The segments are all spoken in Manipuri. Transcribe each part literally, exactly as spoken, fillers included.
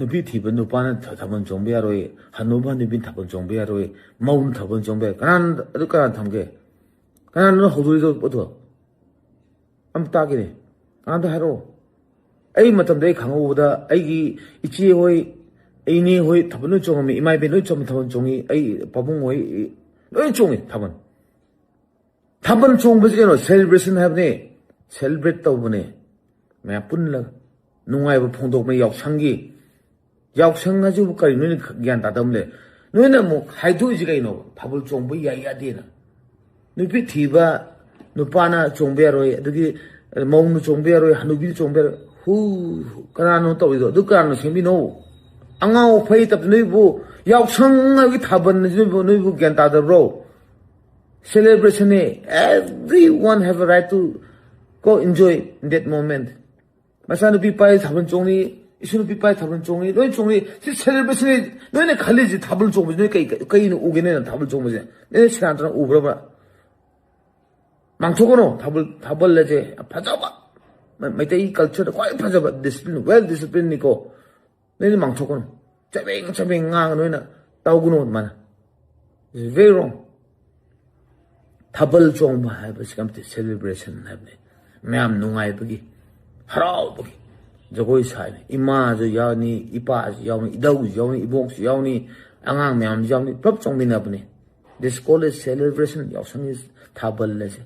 ꯅꯨꯄꯤ ꯊꯤꯕ ꯅꯨꯄꯥꯅ ꯊꯥ-, ꯊꯥꯕꯜ ꯆꯣꯡꯕ ꯌꯥꯔꯣꯏ, ꯍꯅꯨꯕ ꯍꯅꯨꯕꯤꯅ ꯊꯥꯕꯜ ꯆꯣꯡꯕ ꯌꯥꯔꯣꯏ, ꯃꯧꯅ ꯊꯥꯕꯜ ꯆꯣꯡꯕ ꯌꯥꯔꯣꯏ, ꯀꯅꯥꯅ, ꯑꯗꯨ ꯀꯅꯥꯅ ꯊꯝꯒꯦ? ꯀꯅꯥꯅꯣ ꯍꯧꯗꯣꯔꯤꯗꯣ ꯄꯣꯠꯇꯣ? ꯑꯝꯇ ꯇꯥꯒꯦꯅꯦ꯫ ꯀꯅꯥꯝꯇ ꯍꯥꯏꯔꯛꯑꯣ꯫ ꯑꯩ ꯃꯇꯝꯗ ꯑꯩ ꯈꯪꯍꯧꯕꯗ ꯑꯩꯒꯤ ꯏꯆꯦ ꯍꯣꯏ, ꯏꯅꯦ ꯍꯣꯏ ꯊꯥꯕꯜ ꯂꯣꯏ ꯆꯣꯡꯉꯝꯃꯤ, ꯏꯃꯥ ꯏꯕꯦꯟ ꯂꯣꯏ ꯆꯣꯡ-, ꯊꯥꯕꯜ ꯆꯣꯡꯉꯤ, ꯑꯩ ꯄꯥꯕꯨꯡ ꯍꯣꯏ ꯂꯣꯏ ꯆꯣꯡꯉꯤ ꯊꯥꯕꯜ꯫ ꯊꯥꯕꯜ ꯆꯣꯡꯕꯁꯤ ꯀꯩꯅꯣ, celebration ꯍꯥꯏꯕꯅꯦ꯫ Celebrate ꯇꯧꯕꯅꯦ꯫ ꯃꯌꯥꯝ ꯄꯨꯜꯂꯒ ꯅꯨꯡꯉꯥꯏꯕ ꯐꯣꯡꯗꯣꯛꯄꯅꯦ ꯌꯥꯎꯁꯪꯒꯤ꯫ ꯌꯥꯎꯁꯪ ꯍꯥꯏꯁꯤꯕꯨ ꯀꯔꯤꯅꯣ? ꯅꯣꯏꯅ ꯒ꯭ꯌꯥꯟ ꯇꯥꯗꯕ ꯑꯃ ꯂꯩ꯫ ꯅꯣꯏꯅ ꯑꯃꯨꯛ ꯍꯥꯏꯗꯣꯛꯏꯁꯤ ꯀꯩꯅꯣ? ꯊꯥꯕꯜ ꯆꯣꯡꯕ ꯌꯥꯏ ꯌꯥꯗꯦꯅ꯫ ꯅꯨꯄꯤ ꯊꯤꯕ ꯅꯨꯄꯥꯅ ꯆꯣꯡꯕ ꯌꯥꯔꯣꯏ, ꯑꯗꯨꯒꯤ ꯃꯧꯅ ꯆꯣꯡꯕ ꯌꯥꯔꯣꯏ, ꯍꯅꯨꯕꯤꯅ ꯆꯣꯡꯕ ꯌꯥꯔꯣꯏ꯫ ꯍꯨ, ꯀꯅꯥꯅꯣ ꯇꯧꯔꯤꯗꯣ? ꯑꯗꯨ ꯀꯅꯥꯅꯣ ꯁꯦꯝꯕꯤꯅꯣ? ꯑꯉꯥꯎ ꯑꯐꯩ ꯇꯞꯇ ꯅꯣꯏꯕꯨ ꯌꯥꯎꯁꯪ ꯍꯥꯏꯕꯒꯤ ꯊꯥꯕꯜ ꯑꯁꯤ ꯅꯣꯏꯕꯨ, ꯅꯣꯏꯕꯨ ꯒ꯭ꯌꯥꯟ ꯇꯥꯗꯕ꯭ꯔꯣ? Celebrationꯅꯦ꯫ Everyone have a right to go enjoy in that moment꯫ ꯃꯆꯥꯅꯨꯄꯤ ꯄꯥꯏ ꯊꯥꯕꯜ ꯆꯣꯡꯅꯤ, ꯏꯁꯨ ꯅꯨꯄꯤ ꯄꯥꯏ ꯊꯥꯕꯜ ꯆꯣꯡꯅꯤ, ꯂꯣꯏ ꯆꯣꯡꯅꯤ꯫ ꯁꯤ celebrationꯅꯦ꯫ ꯅꯣꯏꯅ ꯈꯜꯂꯤꯁꯤ ꯊꯥꯕꯜ ꯆꯣꯡꯕꯁꯤ ꯅꯣꯏ ꯀꯩ, ꯀꯩꯅ ꯎꯒꯦ? ꯅꯣꯏꯅ ꯊꯥꯕꯜ ꯆꯣꯡꯕꯁꯦ ꯅꯣꯏꯅ ꯁꯦꯔꯥꯟ ꯇꯨꯔꯥꯟ ꯎꯕ꯭ꯔꯕ? ꯃꯥꯡꯊꯣꯛꯀꯅꯨ꯫ ꯊꯥꯕꯜ, ꯊꯥꯕꯜ ꯑꯁꯦ ꯌꯥꯝ ꯐꯖꯕ, ꯃ-, ꯃꯩꯇꯩ cultureꯗ ꯈ꯭ꯋꯥꯏ ꯐꯖꯕ discipline, well disciplinedꯅꯤꯀꯣ꯫ ꯅꯣꯏꯅ ꯃꯥꯡꯊꯣꯛꯀꯅꯨ꯫ ꯆꯕꯦꯡ ꯆꯕꯦꯡ ꯉꯥꯡꯉ ꯅꯣꯏꯅ ꯇꯧꯒꯅꯨ ꯑꯗꯨꯃꯥꯏꯅ꯫ It's very wrong꯫ ꯊꯥꯕꯜ ꯆꯣꯡꯕ ꯍꯥꯏꯕꯁꯤ ꯀꯝꯇ celebration ꯍꯥꯏꯕꯅꯤ꯫ ꯃꯌꯥꯝ ꯅꯨꯡꯉꯥꯏꯕꯒꯤ, ꯍꯔꯥꯎꯕꯒꯤ ꯖꯒꯣꯏ ꯁꯥꯏꯅꯤ꯫ ꯏꯃꯥꯁꯨ ꯌꯥꯎꯅꯤ, ꯏꯄꯥꯁꯨ ꯌꯥꯎꯅꯤ, ꯏꯙꯧꯁꯨ ꯌꯥꯎꯅꯤ, ꯏꯕꯣꯛꯁꯨ ꯌꯥꯎꯅꯤ, ꯑꯉꯥꯡ ꯃꯌꯥꯝꯁꯨ ꯌꯥꯎꯅꯤ, ꯄꯨꯂꯞ ꯆꯣꯡꯃꯤꯟꯅꯕꯅꯤ꯫ This called celebration꯫ ꯌꯥꯎꯁꯪꯒꯤ ꯊꯥꯕꯜ ꯑꯁꯦ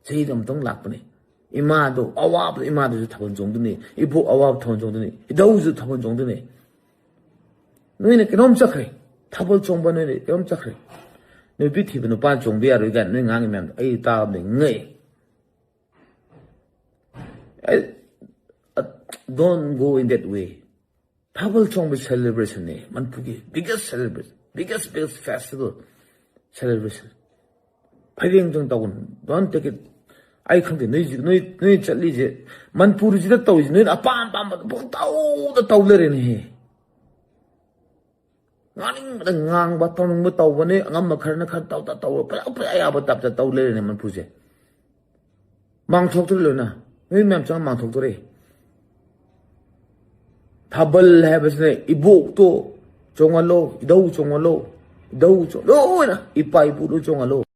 ꯆꯍꯤꯗ ꯑꯃꯨꯛꯇꯪ ꯂꯥꯛꯄꯅꯤ꯫ ꯏꯃꯥꯗꯣ, ꯑꯋꯥꯕꯗꯣ ꯏꯃꯥꯗꯨꯁꯨ ꯊꯥꯕꯜ ꯆꯣꯡꯗꯣꯏꯅꯤ, ꯏꯕꯣꯛ ꯑꯋꯥꯕ ꯊꯥꯕꯜ ꯆꯣꯡꯗꯣꯏꯅꯤ, ꯏꯙꯧꯁꯨ ꯊꯥꯕꯜ ꯆꯣꯡꯗꯣꯏꯅꯤ꯫ ꯅꯣꯏꯅ ꯀꯩꯅꯣꯝ ꯆꯠꯈ꯭ꯔꯦ, ꯊꯥꯕꯜ ꯆꯣꯡꯕ ꯅꯣꯏꯅ ꯀꯩꯅꯣꯝ ꯆꯠꯈ꯭ꯔꯦ꯫ ꯅꯨꯄꯤ ꯊꯤꯕ ꯅꯨꯄꯥ ꯆꯣꯡꯕ ꯌꯥꯔꯣꯏ ꯀꯥꯏꯅ ꯅꯣꯏ ꯉꯥꯡꯉꯤ ꯃꯌꯥꯝꯗꯣ ꯑꯩ ꯇꯥꯕꯗ ꯉꯛꯑꯦ꯫ I, uh, don't go in that way꯫ ꯊꯥꯕꯜ ꯆꯣꯡꯕ celebrationꯅꯦ, ꯃꯅꯤꯄꯨꯔꯒꯤ biggest celebration, biggest, biggest festival celebration꯫ ꯐꯩꯔꯦꯡꯗꯪ ꯇꯧꯒꯅꯨ, don't take it꯫ ꯑꯩ ꯈꯪꯗꯦ, ꯅꯣꯏ, ꯅꯣꯏ, ꯅꯣꯏ ꯆꯠꯂꯤꯁꯦ, ꯃꯅꯤꯄꯨꯔꯁꯤꯗ ꯇꯧꯔꯤꯁꯦ, ꯅꯣꯏꯅ ꯑꯄꯥꯝ ꯑꯄꯥꯝꯕ ꯄꯪꯇꯧꯗ ꯇꯧ ꯂꯩꯔꯦꯅꯦꯍꯦ꯫ ꯉꯥꯡꯅꯤꯡꯕꯗ ꯉꯥꯡꯕ, ꯇꯧꯅꯤꯡꯕ ꯇꯧꯕꯅꯦ, ꯑꯉꯝꯕ ꯈꯔꯅ ꯈꯔ ꯇꯧ, ꯇꯧ, ꯇꯧ, ꯄꯨꯔꯥ, ꯄꯨꯔꯥ ꯑꯌꯥꯕ ꯇꯥꯏꯞꯇ ꯇꯧ ꯂꯩꯔꯦꯅꯦ ꯃꯅꯤꯄꯨꯔꯁꯦ꯫ ꯃꯥꯡꯊꯣꯛꯇꯣꯔꯦ ꯂꯣꯏꯅ꯫ ꯃꯤ ꯃꯌꯥꯝ ꯆꯪꯉ ꯃꯥꯡꯊꯣꯛꯇꯣꯔꯦ꯫ ꯊꯥꯕꯜ ꯍꯥꯏꯕꯁꯤꯅ ꯏꯕꯣꯛꯇꯣ ꯆꯣꯡꯍꯜꯂꯣ, ꯏꯙꯧ ꯆꯣꯡꯍꯜꯂꯣ, ꯏꯙꯧ ꯆꯣ-, ꯂꯣꯏꯅ ꯏꯄꯥ ꯏꯄꯨꯗꯨ ꯆꯣꯡꯍꯜꯂꯣ꯫